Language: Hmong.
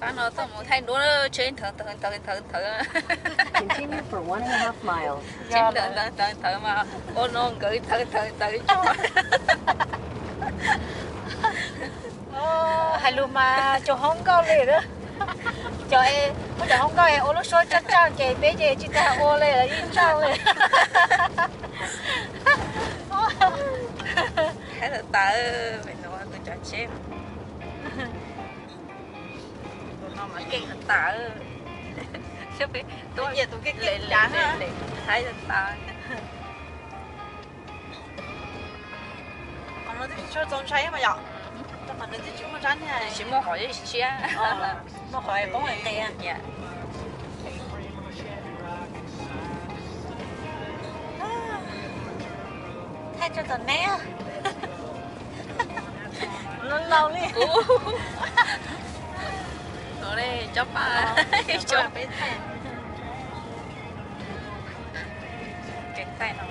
Pab no tuaj mus thaij duab, tsheb nthawv nthawv nthawv nthawv nthawv. Continue for one and a half miles. Tsheb nthawv nthawv nthawv nthawv mas ua no nkawd nthawv nthawv nthawv tso. Hais lus mas cov hoob nkauj li na. Cov, cov hoob nkauj es ua lub suab tsaj tsaj ces peb ces tsis tas ua li los yeej tsaj li. Haib tas tas, pem no tus cov tsheb. Tus no mas keej tas tas. Xyov peb tuaj tus keej keej le le le haib tas tas. Qhov no twb tsis tshua txaus ntshai mas yom. Qhov no twb tsis muaj rab niag, tsis muaj qhov siab, muaj qhov poob qis. Thaij tso tom neb. Laus laus li. Tsob paj, peb thaij. Kev thaij no